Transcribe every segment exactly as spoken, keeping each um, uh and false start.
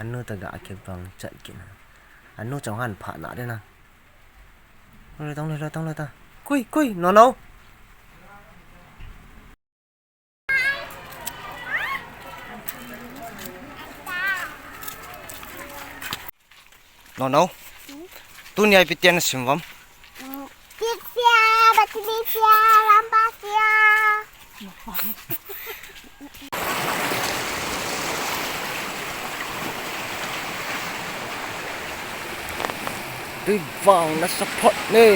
Anu ta ga kibang chat kit na. Anu chong han pha na de na. Lo tang lo, lo tang lo ta. Kui, kui, no, no. No, no. Tunia ipi tian sim vam. Tisia, batisia, lambasia. Tui vang na support ne.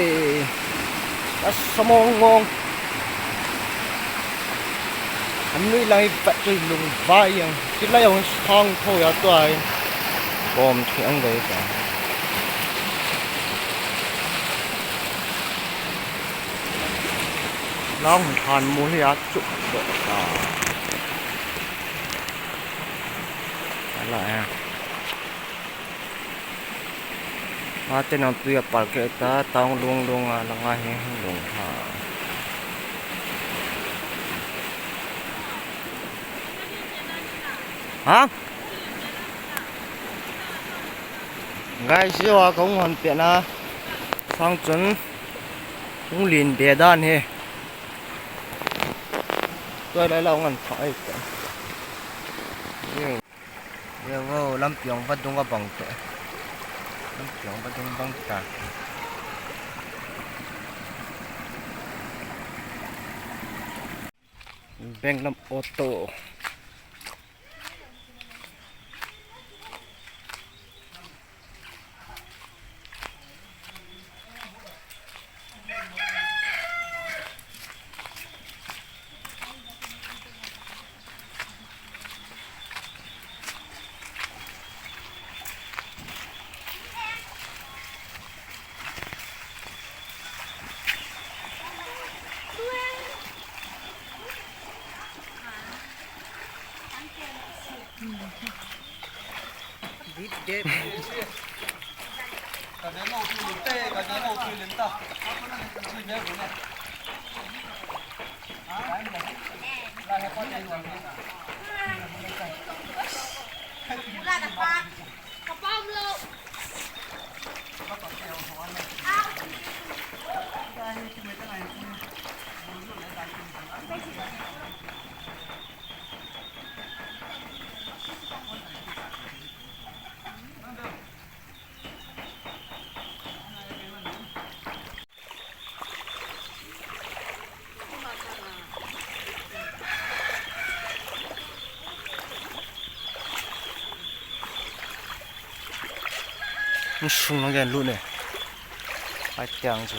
Na samong mong. Anui lai vat tui lung vai yang. Ti lai yang sang tho ya tuai. Bom thi ang dei ta. Long han mu hi a chuk do ta. Ala ya. Ate nang tui a pal ke ta, tang lung lung a, langa hi lung ha. Ha? Guys, yo a kong hon pe na. Sang chun. Kong lin be dan he. Tuai lai la ngan pha ai ta. Yo. Yo, lampi ong vadung abang te. Lampi ong vadung bang ta. Benglam auto. Sung lang gen lut ne. Ai tiang chu.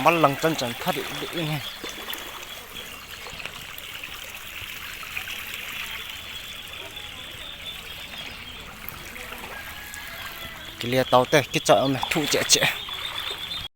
Mal lang chan chan phat ding. Kilia tau te, kicha um thu che che.